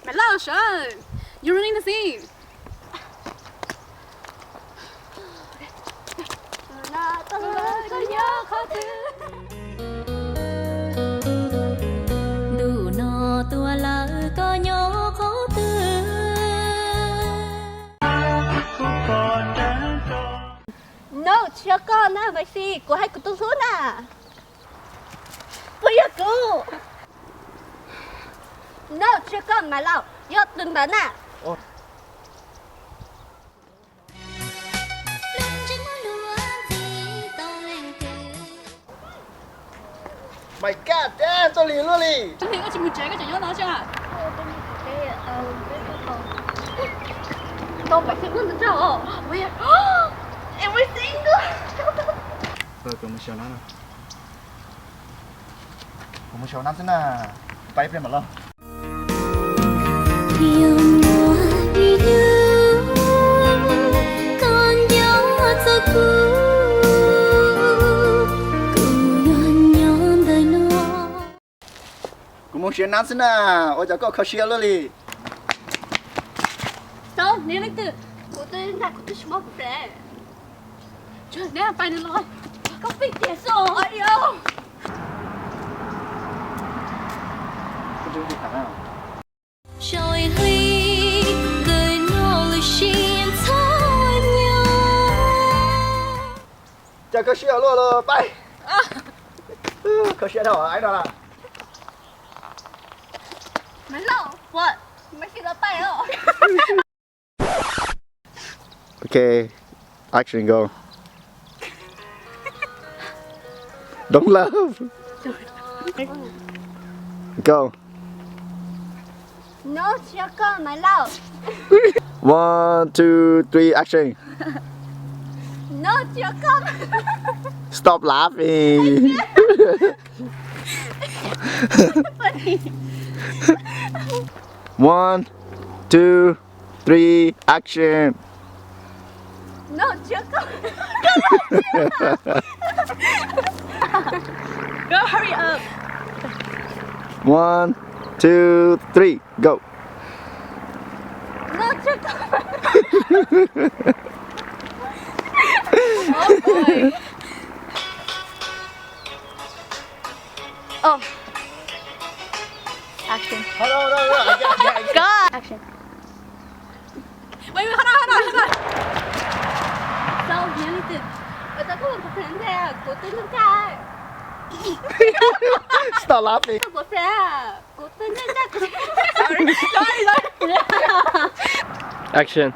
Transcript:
Maiv Lauj, sawv, you ruining the scene. Ntuj no tuag lawm koj nyob qhov twg? No, tsis yog koj na Maiv Xis, kuv hais kuv tus hlub na. Puas yog kuv? No, tsis yog koj Maiv Lauj, yog tus ntawd na. My God, damn, txoj hlis luaj li. Txoj hlis koj tsis mus tsev koj tseem nyob no thiab. Tau Maiv Xis muaj ntau os. Every single. Kuv mus xyuas nab, kuv mus xyuas nab xwb na. Pab ib pliag mam los. Yog muaj ib hnub koj nco txog kuv, kuv yuav nyob ntawm no. Kuv mus xyuas nab xwb na, ua cas koj kho siab luaj li? Tau, neb leej twg? Kuv twb ntag, kuv twb tsis muaj boyfriend. Tsuas neb pais nws los, koj pheej tias xwb os. Saib hli ntawm no lub siab ntxhov nyob. Cas kho siab luaj los pais. Kho siab dhau ib no lawm. Maiv Lauj, puas, Maiv Xis los pais os. Okay, action, go. Don't laugh. Go. No, tsis yog koj Maiv Lauj. One, two, three, action. No, tsis yog koj. Stop laughing. One, two, three, action. No, tsis yog koj. Go, hurry up. One, two, three, go. No, tsis yog koj. Oh boy. Oh. Action. Hold on, hold on, hold on. I got, I got, I got. Go. Action. Wait, wait, hold on, hold on, hold on. Sao bien, Ly Txwm? Ua cas koj mus boyfriend ntag, kuv twb ntag. Stop laughing. Koj boyfriend, kuv twb ntag, kuv... Sorry, sorry, sorry. Action.